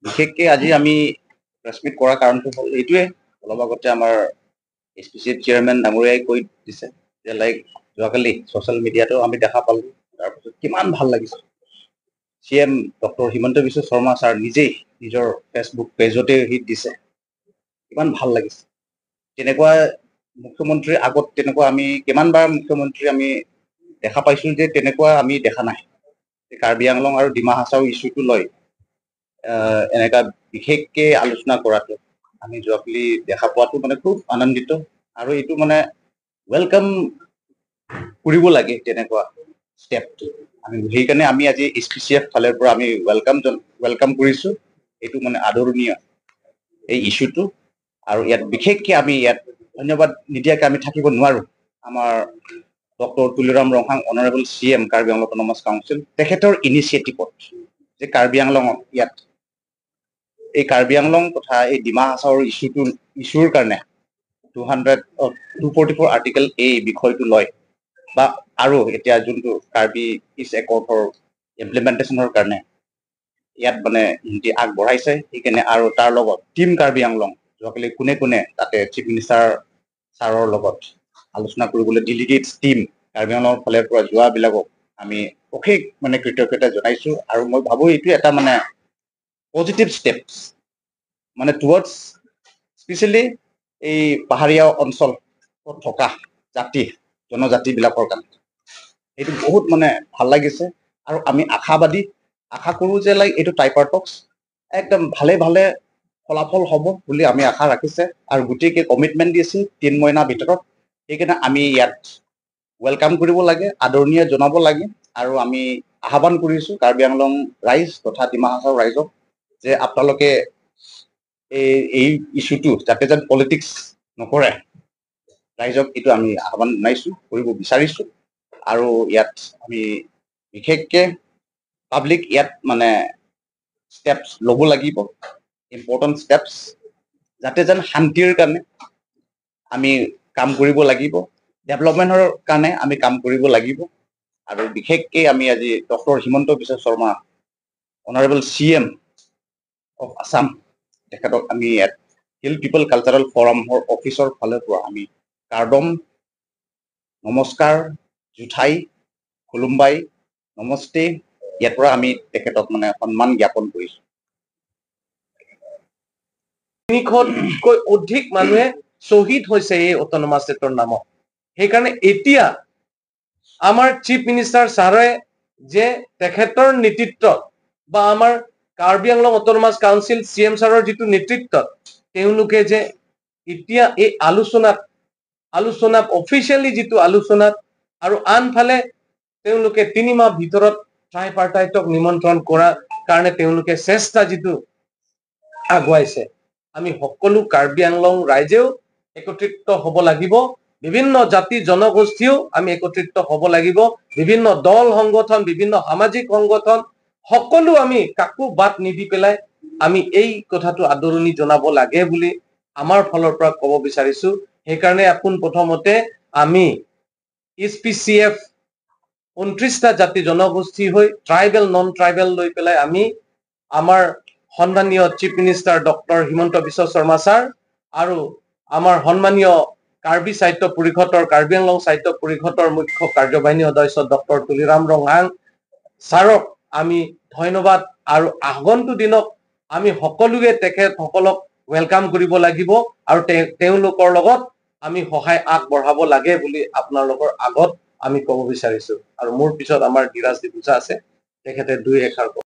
বিশেষকৈ আজি আমি প্ৰেছ মিট কৰাৰ কাৰণটো হ'ল এইটোৱে। অলপ আগতে আমাৰ H P C F chairman ডাঙৰীয়াই কৈ দিছে যে লাইক যোৱাকালি ছ'চিয়েল মিডিয়াতো আমি দেখা পালোঁ, তাৰপিছত কিমান ভাল লাগিছে। C M doctor Himanta Biswa Sarma sir নিজেই নিজৰ ফেচবুক পেজতে সি দিছে, কিমান ভাল লাগিছে। তেনেকুৱা মুখ্যমন্ত্ৰীৰ আগত তেনেকুৱা আমি কিমানবাৰ মুখ্যমন্ত্ৰী আমি দেখা পাইছোঁ যে তেনেকুৱা আমি দেখা নাই। কাৰ্বি আংলং আৰু ডিমা হাছাও ইছ্যুটো লৈ এনেকুৱা বিশেষকৈ আলোচনা কৰাটো আমি যোৱাকালি দেখা পোৱাটো মানে খুব আনন্দিত আৰু এইটো মানে welcome কৰিব লাগে তেনেকুৱা ষ্টেপটো। আমি সেইকাৰণে আমি আজি এইচ পি চি এফ ফালৰ পৰা আমি welcome কৰিছোঁ। এইটো মানে আদৰণীয় এই ইছ্যুটো। আৰু ইয়াত বিশেষকৈ আমি ইয়াত ধন্যবাদ নিদিয়াকৈ আমি থাকিব নোৱাৰোঁ আমাৰ doctor Tuliram Ronghang, honourable CM, Karbi Anglong autonomous council, তেখেতৰ ইনিচিয়েটিভত যে কাৰ্বি আংলঙত ইয়াত এই কাৰ্বি আংলং তথা এই ডিমা হাছাওৰ ইছ্যুৰ কাৰণে 244 আৰ্টিকেল এই বিষয়টো লয় বা আৰু এতিয়া যোনটো কাৰ্বি পিচ একৰ্ডৰ ইমপ্লিমেণ্টেশ্যনৰ কাৰণে ইয়াত মানে সিহঁতি আগবঢ়াইছে। সেইকাৰণে আৰু তাৰ লগত টীম কাৰ্বি আংলং যোৱাকালি কোনে কোনে তাতে চিফ মিনিষ্টাৰ ছাৰৰ লগত আলোচনা কৰিবলৈ ডেলিগেটছ টীম কাৰ্বি আংলঙৰ ফালৰ পৰা যোৱাবিলাকক আমি অশেষ মানে কৃতজ্ঞতা জনাইছোঁ। আৰু মই ভাবোঁ এইটো এটা মানে পজিটিভ ষ্টেপছ মানে টুৱাৰ্ডছ স্পেচিয়েলি এই পাহাৰীয়া অঞ্চলত থকা জাতি জনজাতিবিলাকৰ কাৰণে এইটো বহুত মানে ভাল লাগিছে। আৰু আমি আশাবাদী, আশা কৰোঁ যে লাইক এইটো ট্ৰাইপাৰ্টাইট টক্স একদম ভালে ভালে ফলাফল হ'ব বুলি আমি আশা ৰাখিছে আৰু গোটেইকে কমিটমেণ্ট দিছে 3 মহিনাৰ ভিতৰত। সেইকাৰণে আমি ইয়াত welcome কৰিব লাগে, আদৰণীয় জনাব লাগে। আৰু আমি আহ্বান কৰিছোঁ কাৰ্বি আংলং ৰাইজ তথা ডিমা হাছাও ৰাইজক যে আপোনালোকে এই ইছ্যুটো যাতে যেন পলিটিক্স নকৰে, ৰাইজক এইটো আমি আহ্বান জনাইছোঁ, কৰিব বিচাৰিছোঁ। আৰু ইয়াত আমি বিশেষকৈ পাব্লিক ইয়াত মানে ষ্টেপছ ল'ব লাগিব, ইম্পৰ্টেণ্ট ষ্টেপছ, যাতে যেন শান্তিৰ কাৰণে আমি কাম কৰিব লাগিব, ডেভেলপমেণ্টৰ কাৰণে আমি কাম কৰিব লাগিব। আৰু বিশেষকৈ আমি আজি doctor Himanta Biswa Sarma, honourable CM of Assam, তেখেতক আমি ইয়াত হিল পিপল কালচাৰেল ফৰামৰ অফিচৰ ফালৰ পৰা আমি কাৰ্দম নমস্কাৰ, জুঠাই, খুলুমবাই, নমস্তে, ইয়াৰ পৰা আমি তেখেতক মানে সন্মান জ্ঞাপন কৰিছোঁ। 300তকৈ অধিক মানুহে শ্বহীদ হৈছে এই অট'নমাছ ষ্টেটৰ নামত। সেইকাৰণে এতিয়া আমাৰ চিফ মিনিষ্টাৰ ছাৰে যে তেখেতৰ নেতৃত্বত বা আমাৰ Karbi Anglong autonomous council C M ছাৰৰ যিটো নেতৃত্বত তেওঁলোকে যে এতিয়া এই আলোচনাত অফিচিয়েলি যিটো আলোচনাত আৰু আনফালে তেওঁলোকে 3 মাহ ভিতৰত ট্ৰাইপাৰ্টাইটক নিমন্ত্ৰণ কৰাৰ কাৰণে তেওঁলোকে চেষ্টা যিটো আগুৱাইছে, আমি সকলো কাৰ্বি আংলং ৰাইজেও একত্ৰিত হ'ব লাগিব, বিভিন্ন জাতি জনগোষ্ঠীও আমি একত্ৰিত হ'ব লাগিব, বিভিন্ন দল সংগঠন, বিভিন্ন সামাজিক সংগঠন, সকলো আমি কাকো বাদ নিদি পেলাই আমি এই কথাটো আদৰণি জনাব লাগে বুলি আমাৰ ফালৰ পৰা ক'ব বিচাৰিছো। সেইকাৰণে পোন প্ৰথমতে আমি এইচ পি চি এফ 29টা জাতি জনগোষ্ঠী হৈ ট্ৰাইবেল, নন ট্ৰাইবেল লৈ পেলাই আমি আমাৰ সন্মানীয় chief minister doctor Himanta Biswa Sarma sir আৰু আমাৰ সন্মানীয় কাৰ্বি সাহিত্য পৰিষদৰ, কাৰ্বি আংলং সাহিত্য পৰিষদৰ মুখ্য কাৰ্যবাহিনী সদস্য ডক্টৰ তুলিৰাম ৰংহাং ছাৰক আমি ধন্যবাদ আৰু আগন্তুক দিনত আমি সকলোৱে তেখেতসকলক welcome কৰিব লাগিব আৰু তেওঁলোকৰ লগত আমি সহায় আগবঢ়াব লাগে বুলি আপোনালোকৰ আগত আমি ক'ব বিচাৰিছো। আৰু মোৰ পিছত আমাৰ ধীৰাজ ডিপুজা আছে, তেখেতে দুই এষাৰ ক'ব।